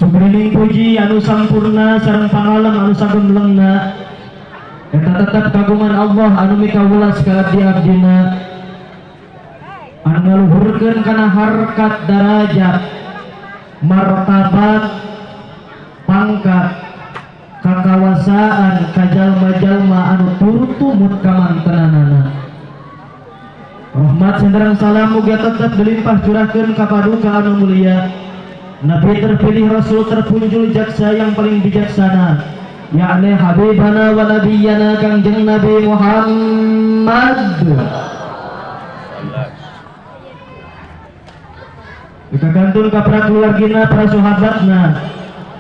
Sugrining puji anu sampurna sareng pangalem anu sagemlengna eta tetep kagungan Allah anu mikawulas ka abdi-abdina anu ngaluhurkeun kana harkat darajat martabat pangkat kakawasaan ka jalma-jalma anu turut tumut ka mantenanana. Rahmat sareng salam mugia tetep dilimpah curahkeun ka paduka anu mulia Nabi terpilih, Rasul terpunjul, jaksa yang paling bijaksana, yakni Habibana wa Nabiyana Kangjeng Nabi Muhammad. Kita gantun ka para keluargina, para sahabatna,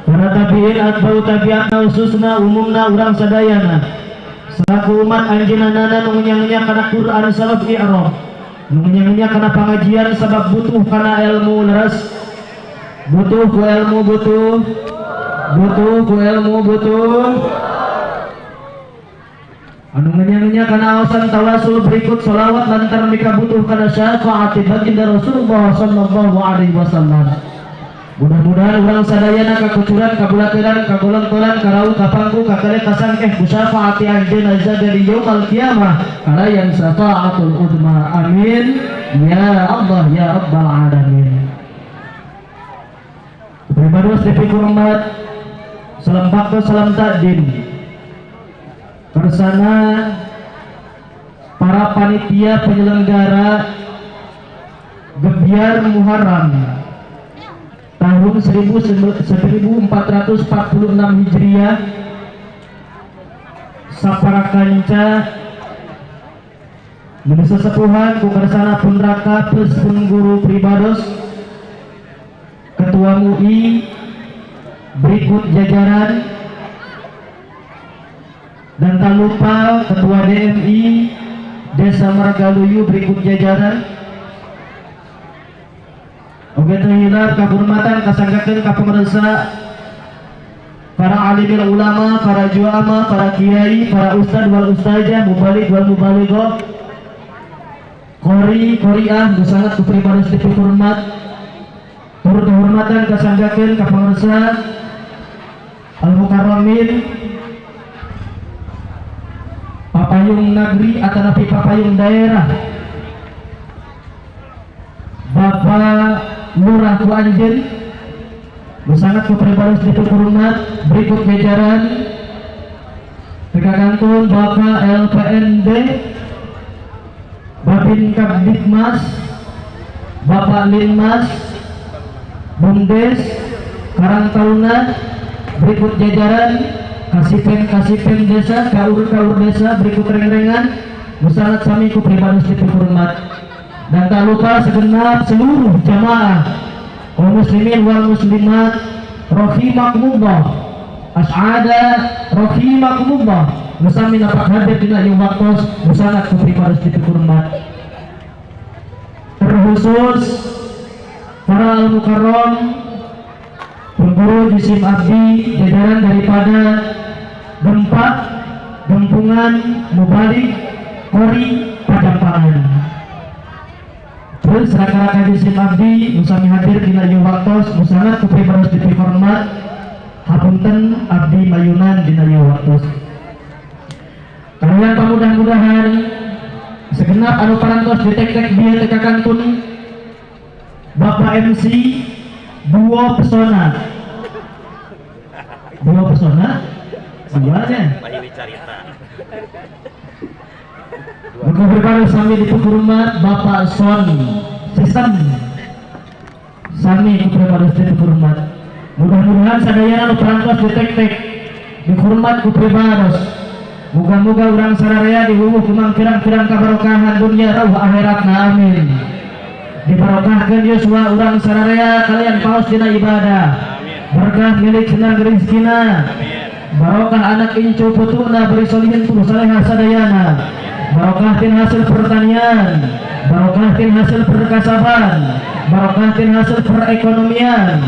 para tabiin, atba'u tabi'atna, khususna umumna urang sadayana selaku umat anjeunna nu ngenyang-ngenyang kana Quran sabab i'rab, nu ngenyang-ngenyang kana pangajian sabab butuh kana ilmu leres, butuh ku ilmu, butuh butuh ku ilmu, butuh anu ngenyang-ngenyang kana aosan tawasul berikut sholawat lantaran mika butuh kana syafaat baginda Rasulullah sallallahu alaihi wasallam. Mudah-mudahan urang sadayana kakucuran, kabulakeran, kagolontoran, karau, kapangku, kakale, kasangkeh ku syafaati anjeunna dari yaumul kiamah kalayan syafaatul udma. Amin ya Allah ya rabbal alamin. Pribados dipikir salam bakto salam takdim kersana para panitia penyelenggara Gebyar Muharram tahun 1446 Hijriah, sapara kanca meni sesepuhan ku kersana pun raka plus pun guru pribados Ketua MUI berikut jajaran, dan tak lupa Ketua DMI Desa Margaluyu berikut jajaran. Oke teu hilap kahormatan kasanggakeun ka pemirsa para alimil ulama, para juama, para kiai, para ustad wal ustazah, mubalig wal mubalighah, qori qoriah nu sangat ku pribados dipihormat. Turut kehormatan kasanggakeun ka pemirsa al-mukarramin papayung negeri atanapi papayung daerah Bapak Lurah ku anjeun nu sangat ku pribados dipihormat berikut jajaran Tekakantun Bapak LPND Babin Kabdikmas, Bapak Linmas Bumdes Karang Taruna berikut jajaran kasipen-kasipen desa, kaur-kaur desa berikut reng-rengan musangat sami ku pribados dipihormat. Dan tak lupa segenap seluruh jamaah kaum muslimin wal muslimat rahimakumullah, as'ada rahimakumullah, musami napak hadir dina ieu waktos musangat ku pribados dipihormat. Terkhusus para al-mukarram pemburu jisim abdi jajaran daripada gempa, gempungan, mubalik, kori, padampangan. Terus raka-raka jisim abdi musami hadir dina ieu waktos musangat ku pribados dipihormat, hapunten abdi mayunan dina ieu waktos. Kalian pamudah-mudahan segenap anu parantos ditek-tek bieu teh kakantun Bapak MC dua pesona, dua pesona, duanya. Muga berkah sami dipihormat Bapak Son Sistem sami kepribados dipihormat. Mudah-mudahan sadayana nu parantos ditek-tek dihormat ku pribados. Muga-muga urang sararea diwuwuh ku mangkirang-kirang kabarokahan dunia rauh akhiratna, amin. Dibarokahkeun yuswa urang sararea kalian paos dina ibadah. Berkah milik senang rezekina. Barokah anak incu putuna beri solihin puluh salehah sadayana. Barokah tin hasil pertanian, barokah tin hasil perkasaban, barokah tin hasil perekonomian,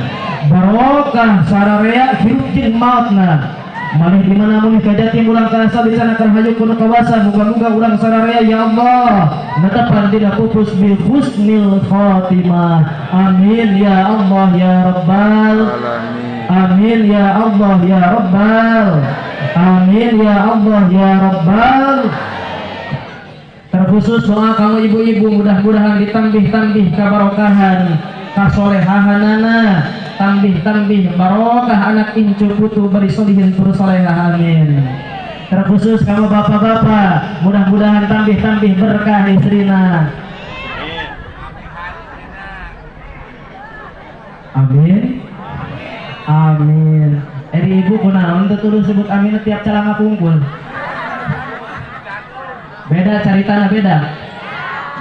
barokah sararea hirup jeung mautna. Malih di mana mulih kajati mulang karasa disanakan hayu kuno kawasa. Muga-muga urang sararea ya Allah netepan tidak pupus bil husnil khotimah. Amin ya Allah ya rabbal alamin. Amin ya Allah ya Rabbal. Amin ya Allah ya Rabbal. Terkhusus doa kamu ibu-ibu mudah-mudahan ditambih-tambih kabarokahan, kasolehahanana, tambih-tambih barokah anak incu putu beri solihin pursolehah, amin. Terkhusus kamu bapak-bapak mudah-mudahan tambih-tambih berkah istrina. Amin. Amin. Eri ibu kunaon teu tulus sebut amin tiap calanga pungkul. Beda caritana beda.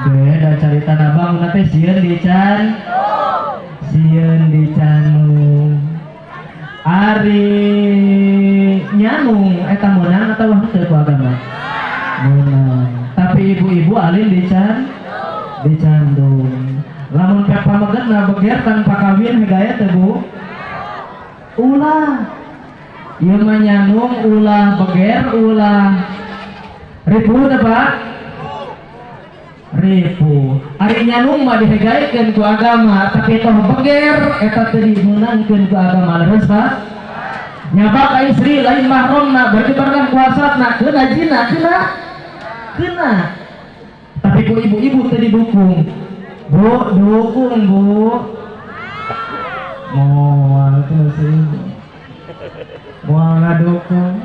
Beda caritana bangun teh sieun dican. Sieun dicanung. Ari nyanung eta meunang atawa henteu ku agama? Meunang. Tapi ibu-ibu alin dican dicandung. Lamun pek pamegetna beger tanpa kawin hidayah teh Bu. Ulah. Ieu mah nyanung ulah beger ulah ribu teh Pak? Ribu. Ari nyanung mah dihegaikeun ku agama, tapi toh beger eta teu dimeunangkeun ku agama. Leres Pak? Nyabak ka istri lain mahramna berarti barang kuasatna keuna jina keuna keuna. Tapi ku ibu-ibu teu didukung. Bu, dukung Bu. Moal teu sih. Moal ngadukung.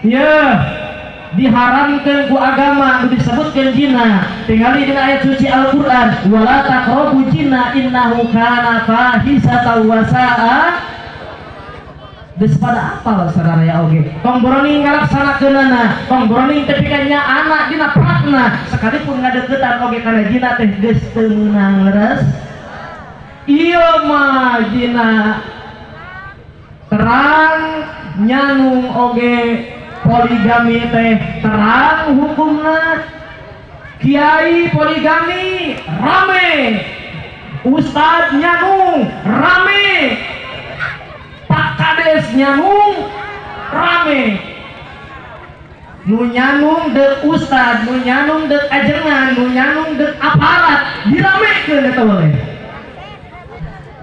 Ya, diharamkan ku agama nu disebutkeun zina. Tingali dina ayat suci Al-Qur'an, wala taqrabu zina innahu kana fahisatan wa sa'a. Geus pada apal sararea oge. Tong boroning ngalaksanakeunana, tong boroning tepi ka nya anak dina prakna, sekalipun ngadeukeutan oge kana zina teh geus teu meunang leres. Ieu mah zina terang nyanung oge poligami teh terang hukumna. Kiai poligami rame, ustad nyanung rame, Pak Kades nyanung rame. Nu nyanung deuk ustad, nu nyanung deuk ajengan, nu nyanung deuk aparat diramekeun eta boleh.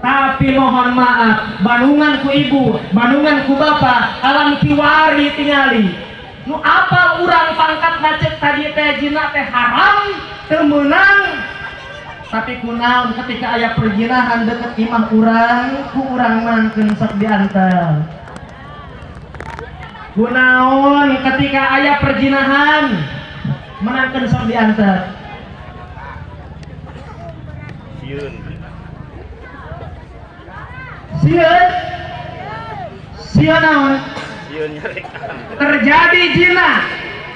Tapi mohon maaf, bandungan ku ibu, bandungan ku bapak, alam kiwari tingali. Nu apal urang pangkat ngacek tadi teh jina teh haram, teu meunang. Tapi kunaon ketika aya perjinahan deket imah urang, ku urang mangkeun sok diantar. Kunaon ketika aya perjinahan menangkeun sok diantar. Sieun. Sieun. Sieun naon? Sieun nyarekan. Terjadi zina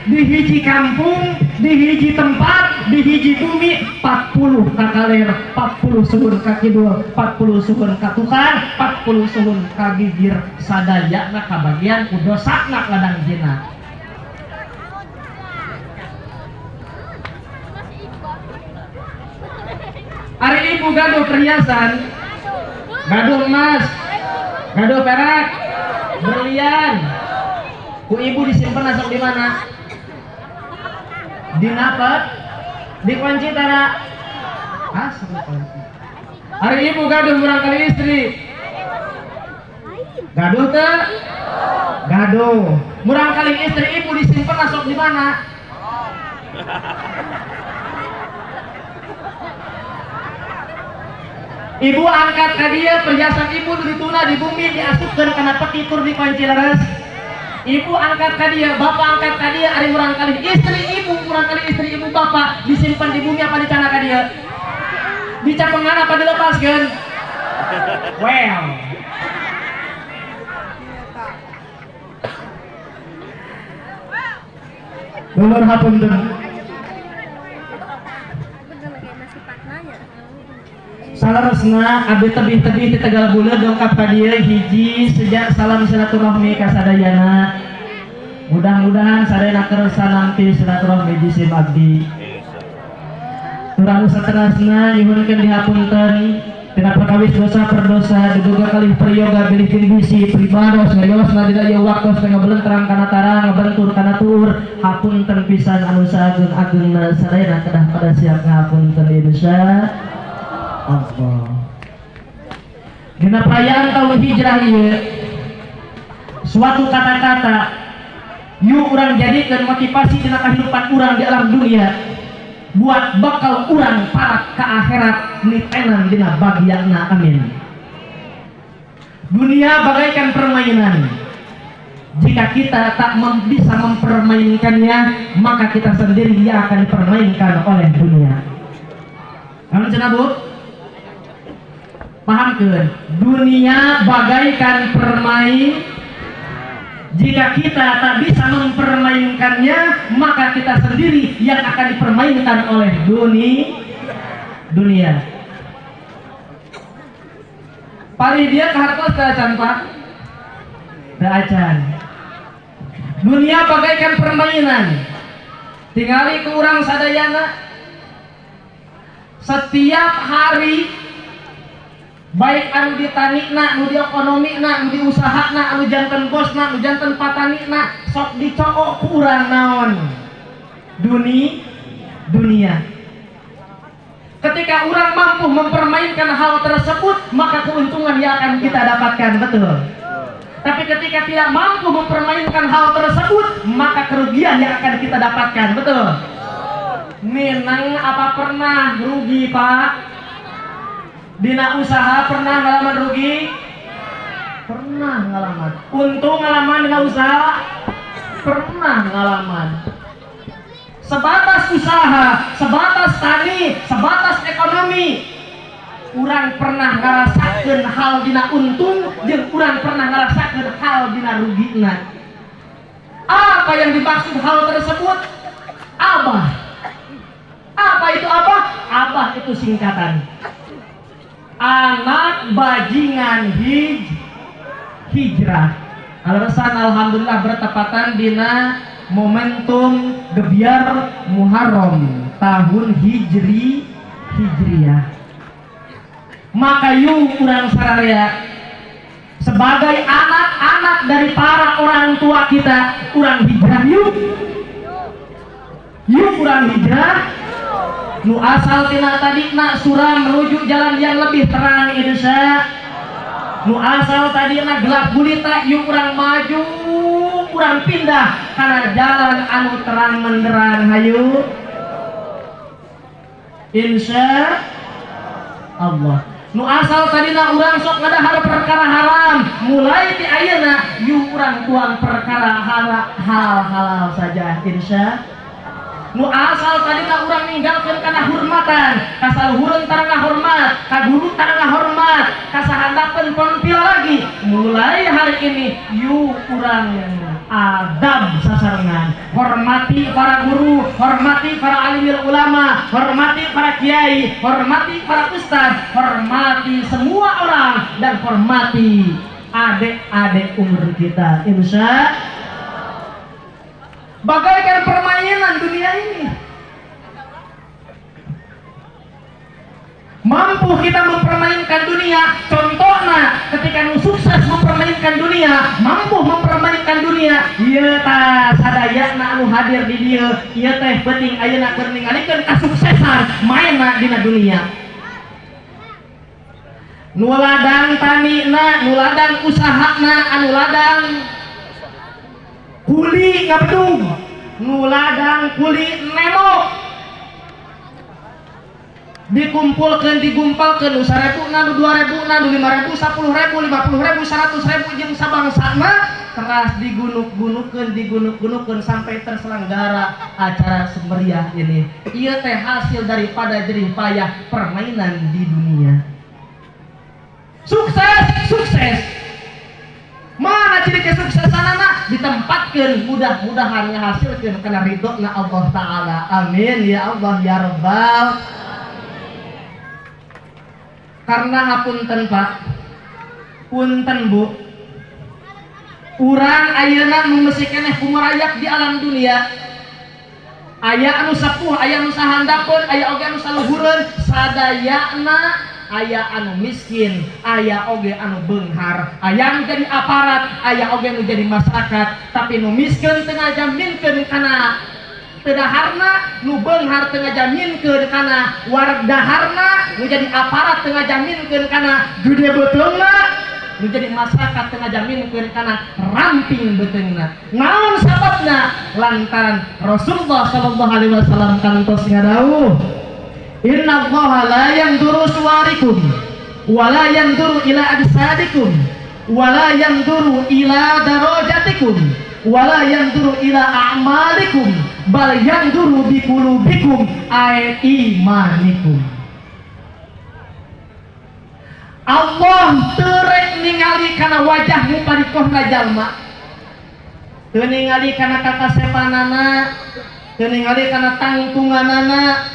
di hiji kampung, di hiji tempat, di hiji bumi, 40 ka kaler, 40 suhun ka kidul, 40 suhun ka tukang, 40 suhun ka gigir, sadayana kabagian ku dosana ladang zina. Ari ibu gaduh perhiasan, gaduh emas, gaduh perak, berlian, ku ibu disimpan masuk di mana? Di napet, dikunci tara, asli kunci. Ari ibu gaduh murang kali istri, gaduh teh, gaduh. Murang kali istri ibu disimpan masuk di mana? Ibu angkat ke dia perhiasan ibu dituna di bumi diasupkan karena peti tur dikunci leres. Ibu angkat ke dia, bapak angkat ke dia, ari murang kali istri ibu, murang kali istri ibu bapak disimpan di bumi apa dicana ke dia? Dicapengan apa dilepaskan? Well. Dulur hapunten. Saleresna abdi tebih-tebih di Tegal Buleud dongkap ka dieu hiji sejak salam silaturahmi ka sadayana. Mudah-mudahan sadayana kersa nampi silaturahmi jisim abdi. Turang saterasna nyuhunkeun dihapunten tina perkawis dosa perdosa diduga kalih priyoga bilih bisi pribados ngayosna dina ieu waktos teh ngabelentrang kana tarang ngabentur kana tuur hapunten pisan anu saageng-agengna sadayana kedah pada siap ngahapunten insya Allah. Dina perayaan tahun hijrah ieu suatu kata-kata yuk urang jadikan motivasi dina kehidupan urang di alam dunia buat bakal urang para ke akhirat nitenan dina bagiana, amin. Dunia bagaikan permainan. Jika kita tak bisa mempermainkannya, maka kita sendiri yang akan dipermainkan oleh dunia. Amin cenah Bu? Pahamkeun, dunia bagaikan permain. Jika kita tak bisa mempermainkannya, maka kita sendiri yang akan dipermainkan oleh dunia. Pari dia kahartos teu acan, Pak? Teu acan. Dunia bagaikan permainan. Tingali ku urang sadayana setiap hari, baik anu di tanina, anu di ekonomina, anu di usahana, anu janten bosna, anu janten patanina, sok dicokok ku urang naon? Dunia. Ketika orang mampu mempermainkan hal tersebut, maka keuntungan yang akan kita dapatkan, betul. Tapi ketika tidak mampu mempermainkan hal tersebut, maka kerugian yang akan kita dapatkan, betul. Minang apa pernah rugi, Pak? Dina usaha pernah ngalaman rugi? Pernah ngalaman. Untung ngalaman dina usaha? Pernah ngalaman. Sebatas usaha, sebatas tani, sebatas ekonomi, urang pernah ngerasakeun hal dina untung jeung urang pernah ngerasakeun hal dina rugina. Apa yang dimaksud hal tersebut? Abah. Apa itu abah? Abah itu singkatan anak bajingan hijrah. Alasan alhamdulillah bertepatan dina momentum gebyar Muharram tahun Hijriah. Maka yuk urang sararea sebagai anak-anak dari para orang tua kita, urang hijrah yuk. Yuk urang hijrah. Nu asal tina tadina suram menuju jalan yang lebih terang, insya. Nu asal tadina gelap gulita, yuk urang maju, urang pindah karena jalan anu terang menderang, hayu. Insya Allah. Nu asal tadina urang sok ngadahar perkara haram, mulai ti ayeuna yuk urang tuang perkara hal halal saja, insya. Nu asal tadina urang ninggalkeun kana hormatan, ka saluhureun tara ngahormat, ka guru tara ngahormat, ka sahandapeun ponpil lagi. Mulai hari ini yuk urang adab sasarengan, hormati para guru, hormati para alimil ulama, hormati para kiai, hormati para ustad, hormati semua orang, dan hormati adik-adik umur kita, insya. Bagaikan permainan dunia ini. Mampu kita mempermainkan dunia, contohnya ketika nu sukses mempermainkan dunia, mampu mempermainkan dunia, ieu tah sadayana anu hadir di dieu, ieu teh penting ayeuna keur ningalikeun kasuksesan maenna dina dunia. Nu ladang tanina, nu ladang usahana, anu ladang kuli ngabedung, nu ladang kuli nemok, dikumpulkan, digumpalkan, nu 1.000, nu 2.000, nu 5.000, 10.000, 50.000, 100.000 jeung sabangsana teras digunuk-gunukeun, digunuk-gunukeun sampai terselenggara acara semeriah ini. Ieu teh hasil daripada jerih payah permainan di dunia. Sukses, sukses. Mana ciri kesuksesan anak? Ditempatkan, mudah-mudahan menghasilkan karena ridho-na Allah Ta'ala. Amin ya Allah ya Rabbal. Karena hapunten Pak, punten Bu, urang ayeuna nu masih keneh kumarayak di alam dunia. Aya anu sepuh, aya anu sahandapeun, aya oge anu saluhureun, sadayana aya anu miskin, aya oge anu beunghar, aya anu jadi aparat, aya oge anu jadi masyarakat. Tapi nu miskin teu ngajaminkeun kana teu daharna, nu beunghar teu ngajaminkeun kana wareg daharna, nu jadi aparat teu ngajaminkeun kana gede beuteungna, nu jadi masyarakat teu ngajaminkeun kana ramping beuteungna. Naon sababna? Lantaran Rasulullah sallallahu alaihi wasallam kantos ngadawuh, innallaha la yanzuru suwarikum wa la yanzuru ila ajsadikum wa la yanzuru ila darajatikum wa la yanzuru ila a'malikum bal yanzuru biqulubikum ay imanikum. Allah terek ningali kana wajahmu parikohna jalma, teu ningali kana kakasepanana, teu ningali kana tangtunganana.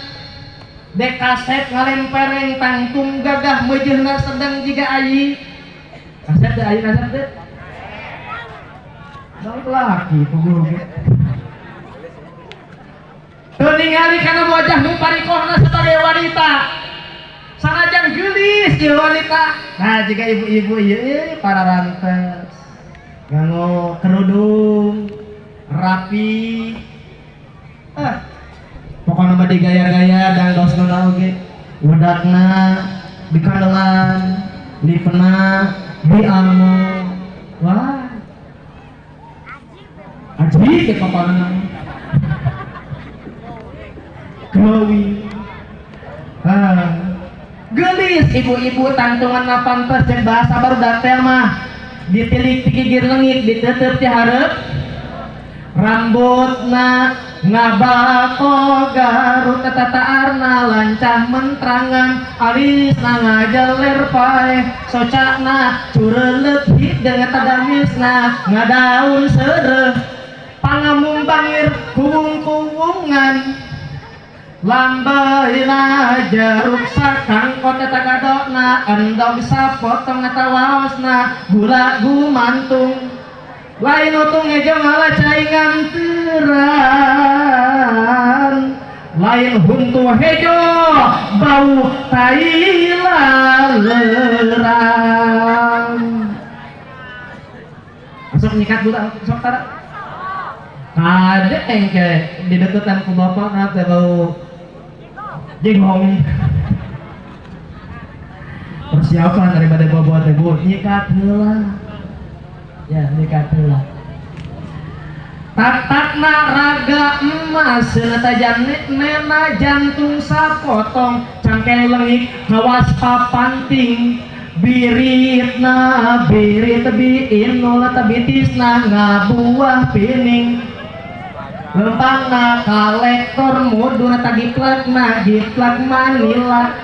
Dek kasep ngalempereng tangtung gagah meujeuhna sedang jiga ayi. Kasep teu ayi kasep teu? Dong laki puguh ge. Teu ningali kana wajahmu parikohna sebagai wanita. Sanajan geulis ieu wanita. Nah, jika ibu-ibu ieu para rantes nganggo kerudung rapi. Pokokna mah digaya-gaya dan dosna oge wedakna dikandelan lipena dialmo. Wah, aji ke pokokna glowing. Gelis ibu-ibu tangtungan pantes jeung bahasa baru teh mah ditilik ti gigir leungit ditetep ti hareup rambutna ngabako garut tataarna lancah mentrangan alisna ngajeler paeh socana cureuleut hideung tadamisna ngadaun seureuh pangamung bangir kuwung-kuwungan lambaina jeruk sakangkot eta gadokna endog sapotong eta waosna gula gumantung lain utung ejo ngala caingan teran lain huntu hejo bau tai laleran. Masuk nyikat dulu sok tara kade engke dideketan ku bapak na teh bau jenghong. Persiapan daripada bawa teh bu nyikat heula. Ya, nyikat heula. Tatakna raga emas tajam nena jantung sapotong cangkeng leungit hawas papanting biritna birit biinul tabitisna ngabuah pining lempangna kalektor muduna tagiplakna giplak Manila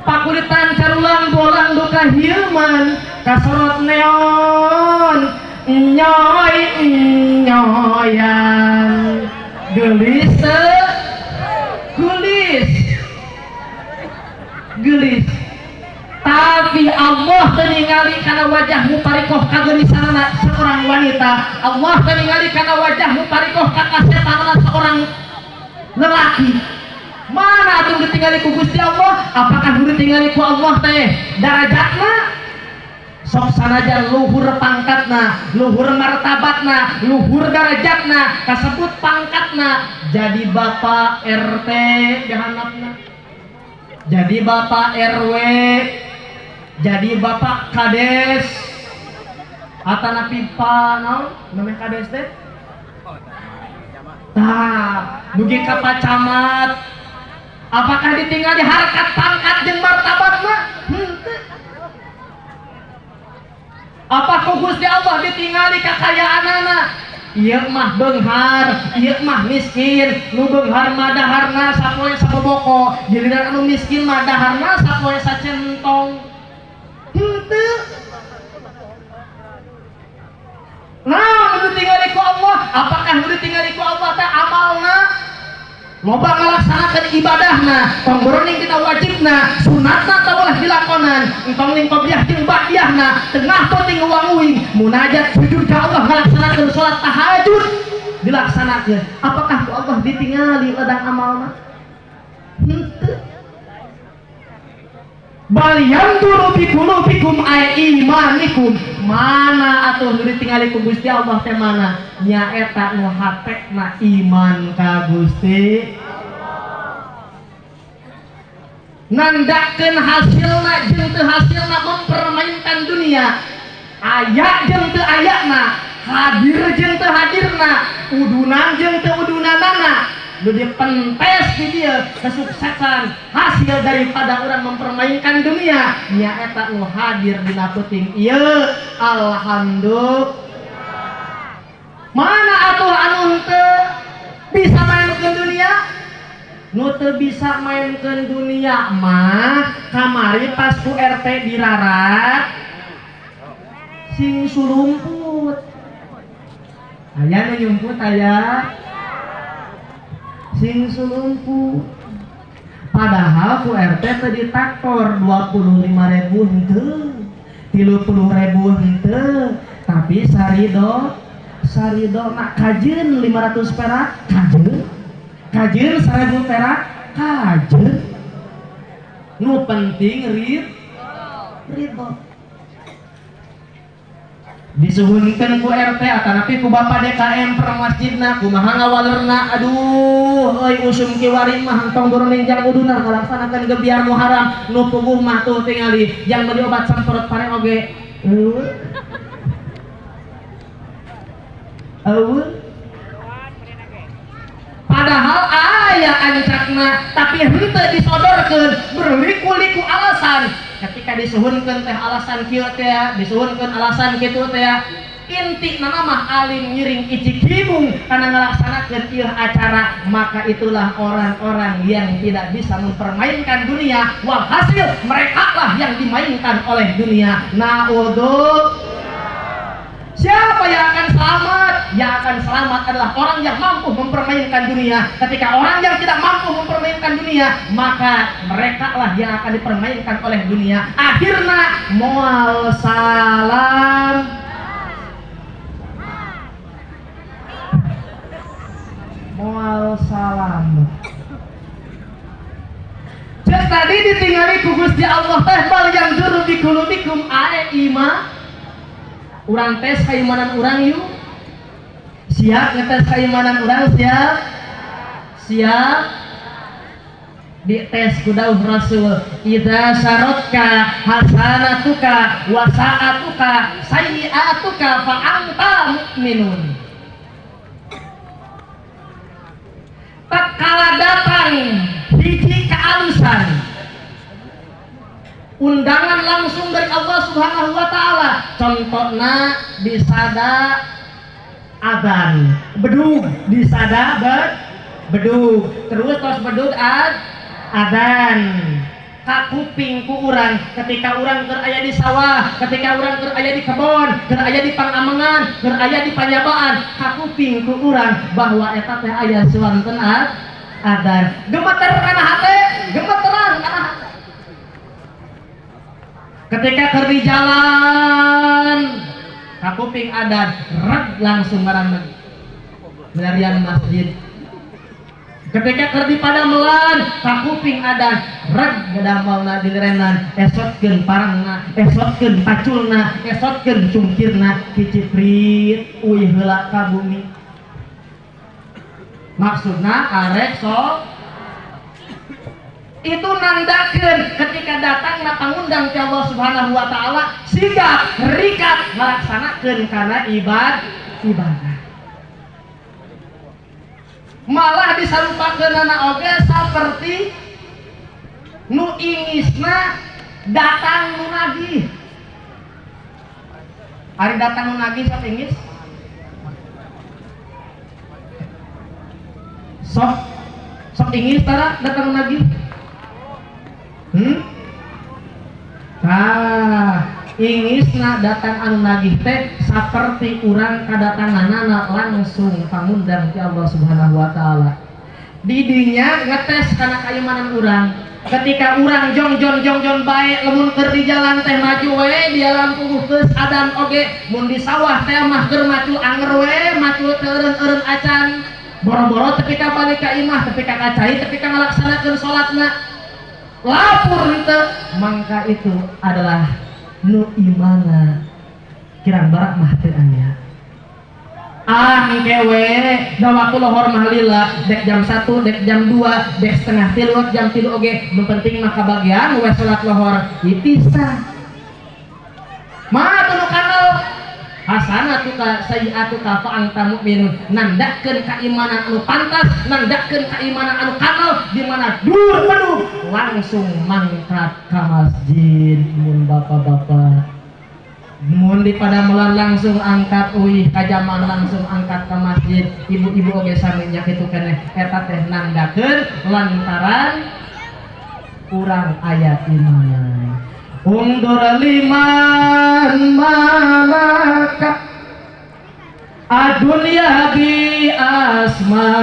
pakulitan carulang bolang duka hilman kasorot neon nyoy nyoyan gelis gelis gelis. Tapi Allah teu kana wajahmu parikoh kageulisanana seorang wanita, Allah teu kana wajahmu parikoh kakasetanana seorang lelaki. Mana atuh ditinggali ku Gusti Allah? Apakah ditinggali ku Allah teh darajatna? Sok sanajan luhur pangkatna, luhur martabatna, luhur darajatna, kasebut pangkatna jadi bapak RT dihandapna, jadi bapak RW, jadi bapak kades, atana pipa naon namanya kades teh? Tah, dugi ka Pak Camat. Apakah ditinggal di harkat pangkat jeung martabatna? Henteu. Apa ku Gusti Allah ditinggali kakayaanana? Ieu mah beunghar, ieu mah miskin, nu beunghar mah daharna sapoe saboboko, giliran anu miskin mah daharna sapoe sacentong. Henteu. Nah, nu ditinggali ku Allah, apakah nu ditinggali ku Allah teh amalna? Loba ngalaksanakeun ibadahna, tong boroning dina wajibna, sunatna teu boleh dilakonan, entong ning qobliyah jeung ba'diyahna, tengah penting wanguing, munajat sujud ka Allah ngalaksanakeun salat tahajud dilaksanakeun. Apakah ku Allah ditingali ladang amalna? Henteu. Bal yanzuru bi qulubikum ay imanikum. Mana atuh nu ditingali ku Gusti Allah teh mana? Nyaeta nu hatena iman ka Gusti. Nandakeun hasilna jeung teu hasilna mempermainkan dunia. Aya jeung teu ayana, hadir jeung teu hadirna, udunan jeung teu udunanana. Nu dipentes di dia kesuksesan hasil daripada orang mempermainkan dunia nyaeta nu hadir dina peuting ieu. Alhamdulillah. Mana atuh anu teu bisa mainkeun dunia? Nu teu bisa mainkeun dunia mah kamari pas ku RT dirarat sing sulumput. Aya nu nyumput aya sing sulumpu. Padahal ku RT teu ditaktor 25.000 henteu, 30.000 henteu, tapi sarido nak kajeun 500 perak, kajeun. Kajeun 1000 perak, kajeun. Nu penting ridho. Disuhunkeun ku RT atanapi ku Bapak DKM per masjidna kumaha ngawalerna. Aduh euy usum kiwari mah entong boroning jang udunar ngalaksanakeun gebiar Muharram nu puguh mah tuh tingali jang meuli obat semprot pare oge. Eueuh. Padahal aya ancakna tapi henteu disodorkeun berliku-liku alasan. Ketika disuhunkeun teh alasan kieu teh, disuhunkeun alasan kitu teh, inti nama mah alim ngiring icik hibung karena ngelaksanakeun ieu acara, maka itulah orang-orang yang tidak bisa mempermainkan dunia. Walhasil mereka lah yang dimainkan oleh dunia. Naudzubillah. Siapa yang akan selamat? Yang akan selamat adalah orang yang mampu mempermainkan dunia. Ketika orang yang tidak mampu mempermainkan dunia, maka mereka lah yang akan dipermainkan oleh dunia. Akhirnya mual salam. Mual salam. Cek tadi ditinggali ku Gusti Allah teh bal yang juru bi qulubikum ae ima. Urang tes keimanan urang yuk. Siap ngetes keimanan urang? Siap? Siap? Dites ku dawuh Rasul, idza syarotka hasanatuka wa sa'atuka sayyi'atuka fa anta mukminun. Tatkala datang hiji kealusan, undangan langsung dari Allah Subhanahu wa taala, contohna disada adzan, bedug disada bedug, terus tos bedug adzan kakuping ku urang ketika urang keur aya di sawah, ketika urang keur aya di kebon, keur aya di pangamengan, keur aya di panyabaan, kakuping ku urang bahwa eta teh aya suanten adzan. Gemeter kana hate, gemeteran kana hate. Ketika keur di jalan kakuping adan, reg langsung ngaraneg milarian masjid. Ketika keur di padamelan kakuping adan, reg ngadamelna dilerenan, esotkeun parangna, esotkeun paculna, esotkeun cungkirna, kiciprit uih heula ka bumi. Maksudna arek sok itu nandakeun ketika datang na pangundang ti Allah Subhanahu wa taala sigap rikat ngalaksanakeun kana ibadah. Malah disarupakeunana oge saperti nu ingisna datang nu nagih. Ari datang nu nagih sok ingis? Sok sok ingis tara datang nu nagih? Ingisna datang anu nagih teh saperti urang kadatanganana langsung pangundang ti Allah Subhanahu wa taala. Didinya ngetes kana kaimanan urang. Ketika urang jongjon bae lamun keur di jalan teh maju we di alam puguh geus adan oge, mun di sawah teh mah keur macul anger we, macul teu eureun-eureun acan. Boro-boro tepi ka balik ka imah, tepi ka kacai, tepi ka ngalaksanakeun salatna. Lapor henteu mangka itu adalah nu imana kirang barak mah teu aya. Ah engke we da waktu lohor mah lila dek jam 1 dek jam 2 dek setengah tilu jam 3 oge nu penting mah kabagian we salat lohor itisah. Mah atuh nu kanal hasanatu ka sayiatu ka fa anta mukminun nandakeun kaimanan anu pantas nandakeun kaimanan anu kanal di mana dur penuh langsung mangkat ka masjid mun bapak-bapak mun di padamelan langsung angkat uih ka jaman langsung angkat ka masjid ibu-ibu oge sami nya kitu keneh eta teh nandakeun lantaran urang aya iman. Undur liman malaka adunya bi asma'iha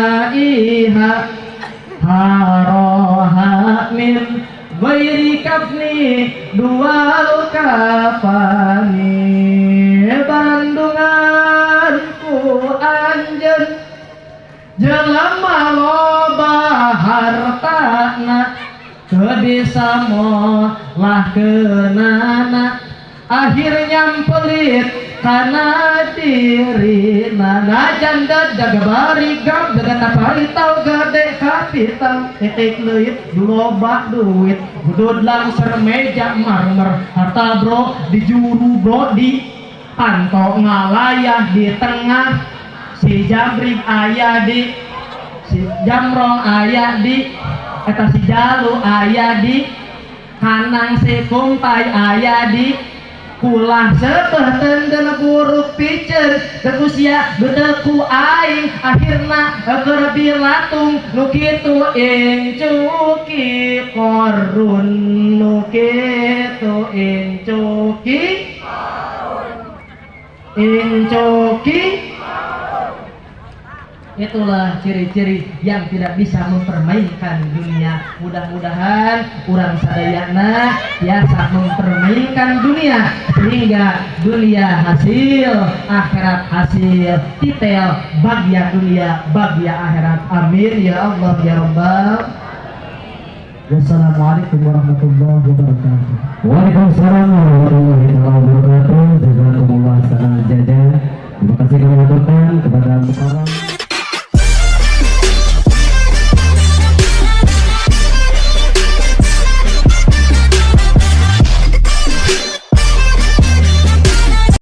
haroha min ghairi kafni dual kafani bandungan ku anjeun jelema loba hartana teu bisa molah keunana akhirnya pelit kana dirina najan daga bari gam daga tapari tau gade kapital titik leuit loba duit budud langsar meja marmer harta bro di juru bro di panto ngalayah di tengah si jabrik aya di si jamrong aya di eta si jalu aya di kanang si kumpai aya di kulah sepeh tenden buruk picer tekusia beteku aing akhirna keur bilatung nu kitu incuki korun nu kitu incuki incuki. Itulah ciri-ciri yang tidak bisa mempermainkan dunia. Mudah-mudahan urang sadayana biasa mempermainkan dunia sehingga dunia hasil, akhirat hasil, titel bagia dunia, bagia akhirat. Amin ya Allah ya Rabbal. Wassalamualaikum warahmatullahi wabarakatuh. Waalaikumsalam warahmatullahi wabarakatuh. Jazakumullah khairan. Terima kasih kami aturkan kepada Mukarram.